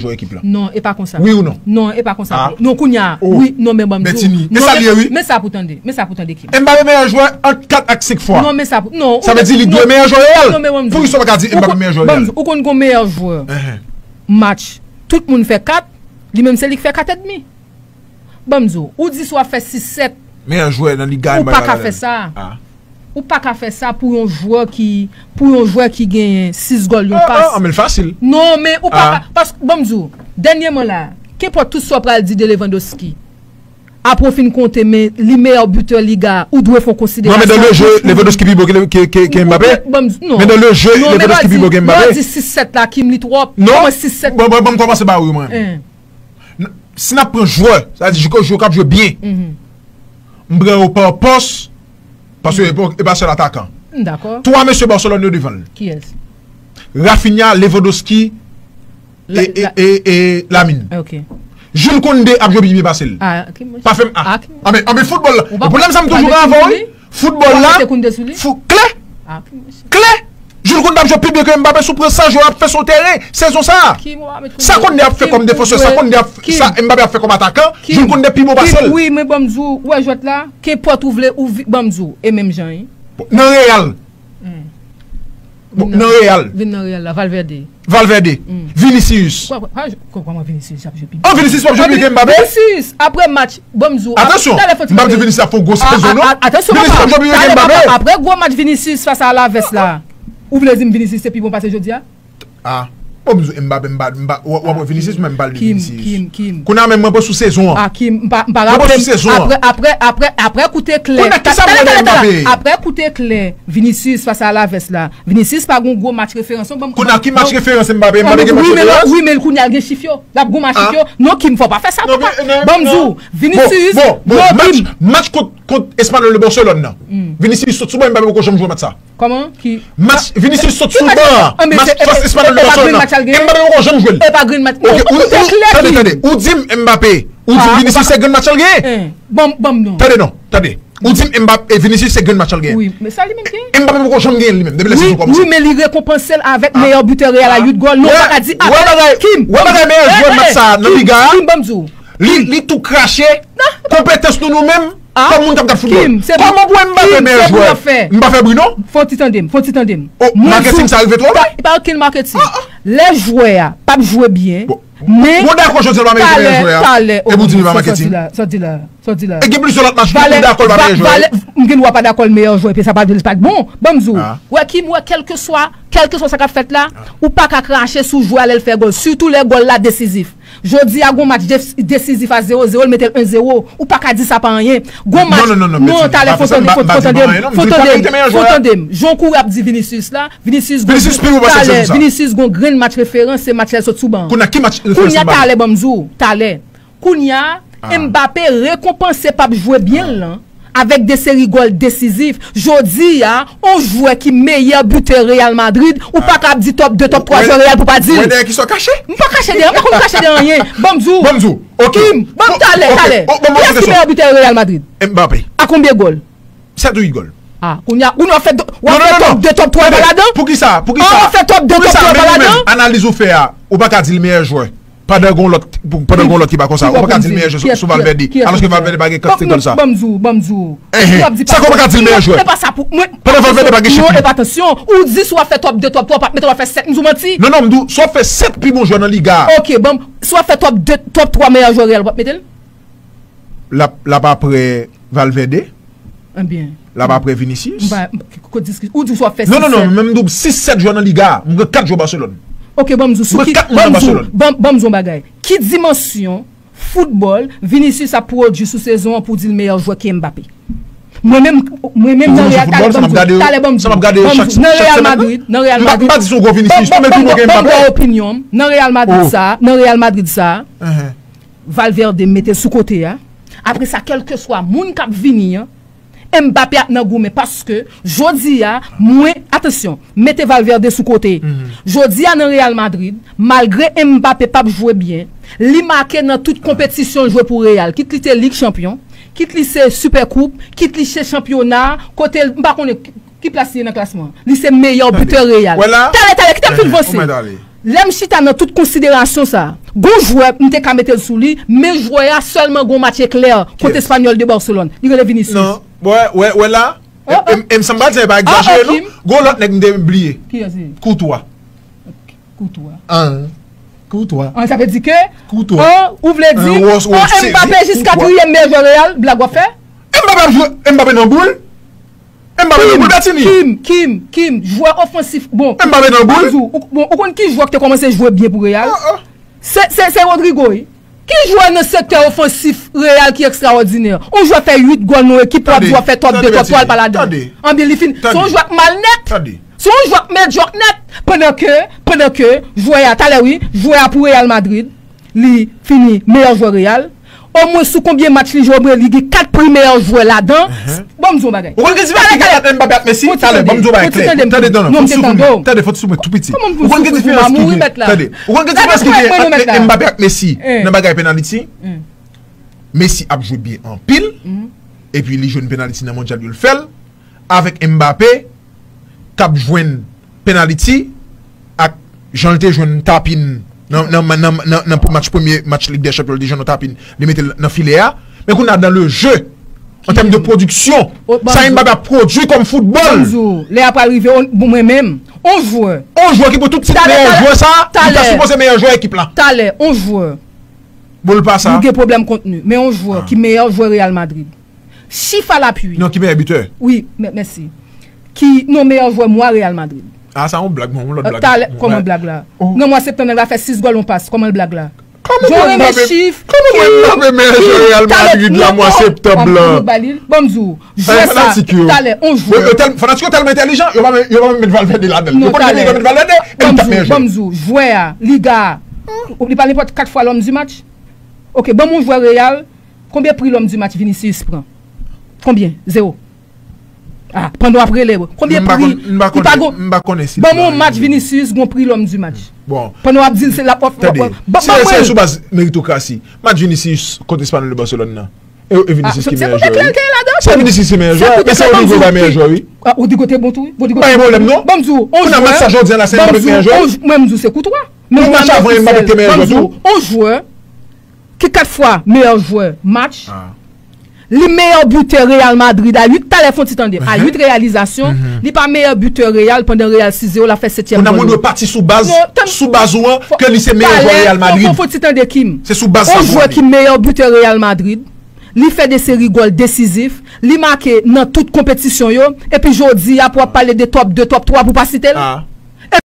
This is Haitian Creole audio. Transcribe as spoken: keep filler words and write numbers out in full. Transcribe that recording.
jwè ekip la. Non, e pa konsa. Wi ou non? Non, e pa konsa. Ah. Non, kounye a. Oh. Wi, non, men ban m di w. Bètini. E sa l ye, wi. Men sa pou tande. Men sa pou tande, Kim. Mbappé meyè jwè ant kat ak senk fwa. Non, men sa pou, non. Sa vle di li dwe meyè jwè Real. Non, men ban m di w. Poukisa w pa ka di Mbappé meyè jwè Real? Ou konn gon meyè jwè match, tout moun fè kat, li menm se li k fè kat edmi. Ban m di w, ou di si w ap fè sis sèt, meyè jwè nan Liga, ou pa ka fè sa. Ah. Ou pa ka fè sa pou yon jwè ki, pou yon jwè ki genyen sis gòl, yon pas. Ah, ah, men l fasil. Non, men ou pa ka, paske, ban m di w, dènyèman la, kenpòt tout sa w pral di de Lewandowski, apre w fin konte, men li meyè bitè Liga, ou dwe fè yon konsiderasyon. Non, men dans le jeu, Lewandowski pi bon ke, ke, ke, ke Mbappé. Ou, ban m di, non. Men dans le jeu, Lewandowski pi bon ke Mbappé. Non, men lè w di sis sèt la, Kim, li twòp. Non. Kòman sis sèt? Bon, bon, bon, m kòmanse ba wi, mwen. Hein. N-, si n ap pran jwè, sa vle di jwè k ap jwe byen. Mhm. M pran yo pa pòs, paske e pa, e pa sèl atakan. M dakò. Twa mesye Barcelone yo devan l. Kiyès? Rafinha, Lewandowski, e, e, e, e Lamine. Ok. Jules Koundé ap jwe pi byen pase l. Ah, ki mesye? Pa fè m, ah. Ah, ki mesye? Anben, anben foutbòl la. Pwoblèm sa m toujou gen avè w, wi. Foutbòl la, klè, klè. Jules Koundé ap jwe pi byen ke Mbappé sou pwen sa jwè ap fè sou teren sezon sa a. Sa Koundé ap fè kòm defansè, sa Koundé ap, sa Mbappé ap fè kòm atakan, Jules Koundé pi bon pase l. Wi, men ban m di w, ou wè jwèt la, kenpòt ou vle, ou ban m di w, e menm jan, wi. Nan Real. Bon, nan Real. Vin nan Real la, Valverde. Valverde, Vinicius. Kòman Vinicius ap jwe pi byen? Oh, Vinicius p ap jwe pi byen ke Mbappé. Vinicius, apre match, ban m di w, atansyon, m p ap di Vinicius ap fè yon gwo sezon, non. Atansyon, Vinicius p ap jwe pi byen ke Mbappé. Apre gwo match Vinicius fas a Alaves la, ou vle di m Vinicius te pi bon pase jodi a? Ah. Bon, m di Mbappé, m pa, m pa, w ap wè Vinicius, men m pale de Vinicius. Kim, Kim, Kim. Kounye a menm mwen pran sou sezon an. Ah, Kim, m pa, m pa raple m. Mwen pran sou sezon an. Apre, apre, apre, apre koute klè. Kounye a kisa m wè nan Mbappé? Apre koute klè, Vinicius fas a Alaves la. Vinicius pa gon gwo match referans non. Kounye a ki match referans Mbappé? Mbappé gen match referans? Wi, men kounye a l gen chif yo. L ap gon match chif yo. Non, Kim, fò pa fè sa, papa. Ban m di w, Vinicius, bon, bon, match, match kont, kont Espanyòl de Barcelone nan. Vinicius sot sou ban, Mbappé poko janm jwe match sa. Kòman? Ki match Vinicius sot sou ban? Match fas Espanyòl de Barcelone nan. Mbappé poko janm jwe l. E pa green match. Ok, ou, ou, tande, tande. Ou di m Mbappé, ou di m Vinicius se green match l genyen? Ban, ban m non. Tande non, tande. Ou di m Mbappé, e Vinicius se green match l genyen. Wi, men sa li menm genyen. Mbappé poko janm genyen li menm, depi lè sezon kòmanse. Wi, men li rekonpanse l avèk meyè bitè Real a uit gòl. Non, pa ka di, Kim, wè bagay meyè jwè match sa nan Liga a. Kim, ban m di w. Li, li tou krache konpetans nou, nou menm, kòm moun k ap gad foutbòl. Kòman pou Mbappé meyè jwè? M pa fè bri non. Fon ti tande m, fon ti tande m. Oh, marketing sa rive twò lwen. Pa okenn marketing. Lè jwè a p ap jwe byen, men bon, dakò, jodi a l pa merite meyè jwè a. Talè, talè, epi w di li pa marketing. Sa w di la, sa w di la. E gen plizyè lòt match tou, m dakò l pa meyè jwè. M gen dwa pa dakò l meyè jwè, epi sa pa vle di l pa t bon. Ban m di w, wè Kim, wè kèlkeswa, kèlkeswa sa k ap fèt la, ou pa ka krache sou jwè a lè l fè gòl, sitou lè gòl la desizif. Jodi a gon match desizif a zewo zewo, l mete l en zewo. Ou pa ka di sa pa anyen. Gon match, non, talè, fon tande m, fon tande m, fon tande m. Jan w kouri ap di Vinicius la, Vinicius gon grenn match referans, se match lè l sot sou ban an. Kounye a talè, ban m di w, talè. Kounye a, Mbappé rekonpanse p ap jwe byen l lan avèk de seri gòl desizif. Jodi a, on jwè ki meyè bitè Real Madrid, ou pa ka ap di top de, top twa jwè Real pou pa di l. Ou wè dèyè kisa w kache? M pa kache dèyè, m pa konn kache dèyè anyen. Ban m di w. Ban m di w. Ok. Kim, ban m talè, talè. Kiyès ki meyè bitè Real Madrid? Mbappé. A konbyen gòl? Sèt ou uit gòl. Ah, kounye a, ou nan fè, w ap fè top de, top twa pa ladan? Poukisa? Poukisa? Ou ap fè top de, top twa pa ladan? Analiz ou fè a, ou pa ka di l meyè jwè. Pandan gon lòt, pandan gon lòt ki pa konsa, ou pa ka di l meyè jwè sou, sou Valverde, alòske Valverde pa gen kantite gòl sa. Ban m di w, ban m di w. Sa k ou pa ka di l meyè jwè? E pa sa pou mwen. Pandan Valverde pa gen chif li. Non, e pa, atansyon. Ou di si w ap fè top de, top twa, w p ap mete, w ap fè sèt, m di w manti. Non, non, m di w, si w ap fè sèt pi bon jwè nan Liga a. Ok, ban m, si w ap fè top de, top twa meyè jwè Real, w p ap mete l? L ap, l ap apre Valverde. Ebyen. L ap apre Vinicius. M pa, m, ki, ki diskis-, ou di w ap fè sis sèt. Non, non, non, men m di w sis sèt jwè nan Liga a. M gen kat jwè Barcelone. Ok, ban m di w sou ki, ban m di w, ban, ban m di w yon bagay. Ki dimansyon foutbòl Vinicius ap pwodui sou sezon an pou w di l meyè jwè ke Mbappé? Mwen menm, mwen menm nan Real, talè ban m di w, talè ban m di w, nan Real Madrid, nan Real Madrid. M pa, m pa di se yon gwo Vinicius, non, men pi bon ke Mbappé. Ban m ba w opinyon m, nan Real Madrid sa, nan Real Madrid sa. Valverde mete l sou kote a. Apre sa, kèlkeswa moun k ap vini an, Mbappé ap nan goumen paske jodi a, mwen, atansyon, mete Valverde sou kote. Jodi a nan Real Madrid, malgre Mbappé p ap jwe byen, li make nan tout konpetisyon l jwe pou Real, kit li te Lig Chanpyon, kit li se Super Coupe, kit li se chanpyona, kote l, m pa konnen ki plas li ye nan klasman. Li se meyè bitè Real. Talè, talè, kite m fin vanse. Lè m chita nan tout konsiderasyon sa, Gon jwè m te ka mete l sou li, men jwè a sèlman gon match eklè kont Espanyòl de Barcelone. Li rele Vinicius. Non, wè, wè, wè la. E m sanm pa di sa, e pa egzajere non. Gon lòt nèg m te bliye. Kiyès li? Courtois. Courtois. An. Courtois. An, sa vle di ke Courtois. An, ou vle di an, Mbappé jis katriyèm meyè jwè Real, blag w ap fè? Mbappé ap jwe, Mbappé nan boul. Mbappé nan boul Bertini. Kim, Kim, Kim, jwè ofansif. Bon, Mbappé nan boul. Ou, bon, ou konn ki jwè ki te kòmanse jwe byen pou Real? Se, se, se Rodrygo, wi. Ki jwè nan sektè ofansif Real ki ekstraòdinè? Yon jwè fè uit gòl nan yon ekip, w ap di w ap fè top de, top twa, l pa ladan. Anbyen, li fin. Se yon jwè k mal nèt. Se yon jwè k medyòk nèt. Pandan ke, pandan ke, jwè a, talè wi, jwè a pou Real Madrid, li fini meyè jwè Real. Omwen sou konbyen match li jwe, li gen kat pri meyè jwè ladan. Ban m di w yon bagay. Ou konn ki diferans ki gen ant Mbappé ak Messi? Talè, ban m di w yon bagay klè. Tande, non, non, fò w swiv mwen, tande, fò w swiv mwen tou piti. Ou konn ki diferans ki gen, tande, ou konn ki diferans ki gen ant Mbappé ak Messi nan bagay penaliti? Messi ap jwe byen anpil, epi li jwenn penaliti nan mondyal yo, l fè l. Avèk Mbappé, k ap jwenn penaliti ak jan l te jwenn tapin nan, nan, nan, nan, nan match, premye match Lig dè Chanpyon, li te jwenn yon tapin, li mete l nan filè a. Men kounye a, dans le jeu, an tèm de pwodiksyon, sa Mbappé ap pwodui kòm foutbòl. Lè a pral rive, bon, mwen menm, on jwè. On jwè ki pou tout tit meyè jwè sa, li ta sipoze meyè jwè ekip la. Talè, on jwè. Bon, l pa sa. Nou gen pwoblèm kontni, men on jwè ki meyè jwè Real Madrid. Chif a lapui. Non, ki meyè bitè. Wi, mèsi. Ki non meyè jwè mwa Real Madrid. A, sa yon blag, yon lòt blag. Talè, kòman blag la? Nan mwa septanm, nèg la fè sis gòl, yon pas. Kòman l blag la? Jan renmen chif. Kòman mwen mwen meyè jwè Real Madrid la mwa septanm lan? Ban m di w, jwè sa, talè, on jwè. Fanatik yo tèlman entèlijan, yo pa menm, yo pa menm met Valverde ladan l. Yo konn ki nèg yo met Valverde, e li t ap meyè jwè. Ban m di w, jwè a, Liga a, li pa nenpòt kat fwa l'homme du match. Ok, ban m yon jwè Real, konbyen pri l'homme du match Vinicius pran? Konbyen? Zéro. Ah, pandan w ap rele, konbyen pri? Li pa gon. M pa konnen si. Ban m yon match Vinicius gon pri l'homme du match. Bon. Pandan w ap di l se l ap ofri. Tande, si se sou baz meritokrasi, match Vinicius kont Espanyòl de Barcelone nan, e, e Vinicius ki meyè jwè, wi. Se Vinicius ki meyè jwè, e se Rodrygo ki meyè jwè, wi. Rodrygo te bon tou, wi. Pa gen pwoblèm non. Ban m di w, on jwè. Kounye a match sa jodi a la, se Mbappé ki meyè jwè. Mwen m di w se Koutwa. Nan match avan, Mbappé te meyè jwè tou. On jwè ki kat fwa meyè jwè match. Li meyè bitè Real Madrid a uit, talè fon ti tande, a uit reyalizasyon. Li pa meyè bitè Real pandan Real sis zewo, l ap fè setyèm gòl yo. Kounye a moun yo pati sou baz, sou baz ou an, ke li se meyè jwè Real Madrid. Fon, fon ti tande Kim. Se sou baz sa pou ale. On jwè ki meyè bitè Real Madrid. Li fè de seri gòl desizif. Li make nan tout konpetisyon yo. Epi jodi a pou w ap pale de top de, top twa pou w pa site l.